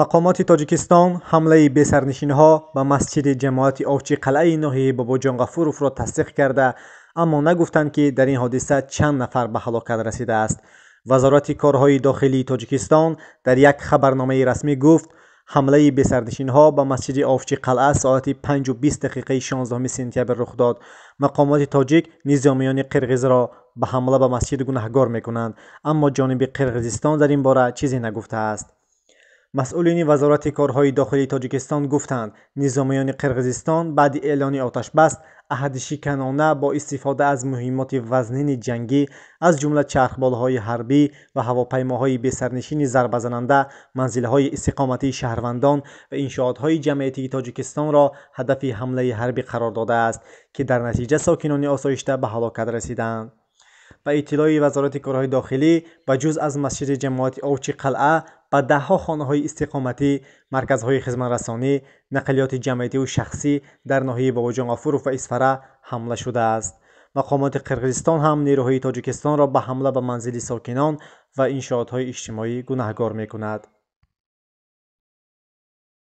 Мақомоти Тоҷикистон ҳамлаи бесарнишинҳо ба масҷиди ҷамоати Овчиқалъаи ноҳияи Бобоҷон Ғафуровро тасдиқ карда, аммо нагуфтанд, ки дар ин ҳодиса чанд нафар ба ҳалокат расидааст. Вазорати корҳои дохилии Тоҷикистон дар як хабарномаи расмӣ гуфт, ҳамлаи бесарнишинҳо ба масҷиди Овчиқалъа соати 5:20 дақиқаи 16 сентябр рух дод. Мақомоти тоҷик низомиёни қирғизро ба ҳамла ба масҷид гунаҳгор мекунанд, аммо ҷониби Қирғизистон дар ин бора чизе нагуфтааст. Масъулини Вазорати корҳои дохилии Тоҷикистон гуфтанд, низомиёни Қирғизистон баъди эълони оташбас аҳдшиканона бо истифода аз муҳиммоти вазнини ҷангӣ, аз ҷумла чархболҳои ҳарбӣ ва ҳавопаймоҳои бесарнишини зарбазананда, манзилҳои истиқоматии шаҳрвандон ва иншоотҳои ҷамъиятии Тоҷикистонро ҳадафи ҳамлаи ҳарбӣ қарор додааст, ки дар натиҷа сокинони осоишта ба ҳалокат расиданд. Ба иттилои Вазорати корҳои дохилӣ, ба ҷуз аз масҷиди ҷамоати Овчиқалъа ба даҳҳо хонаҳои истиқоматӣ, марказҳои хизматрасонӣ, нақлиёти ҷамъиятиву шахсӣ дар ноҳияи Бобоҷон Ғафуров ва Исфара ҳамла шудааст. Мақомоти Қирғизистон ҳам нерӯҳои Тоҷикистонро ба ҳамла ба манзили сокинон ва иншоотҳои иҷтимоӣ гунаҳгор мекунад.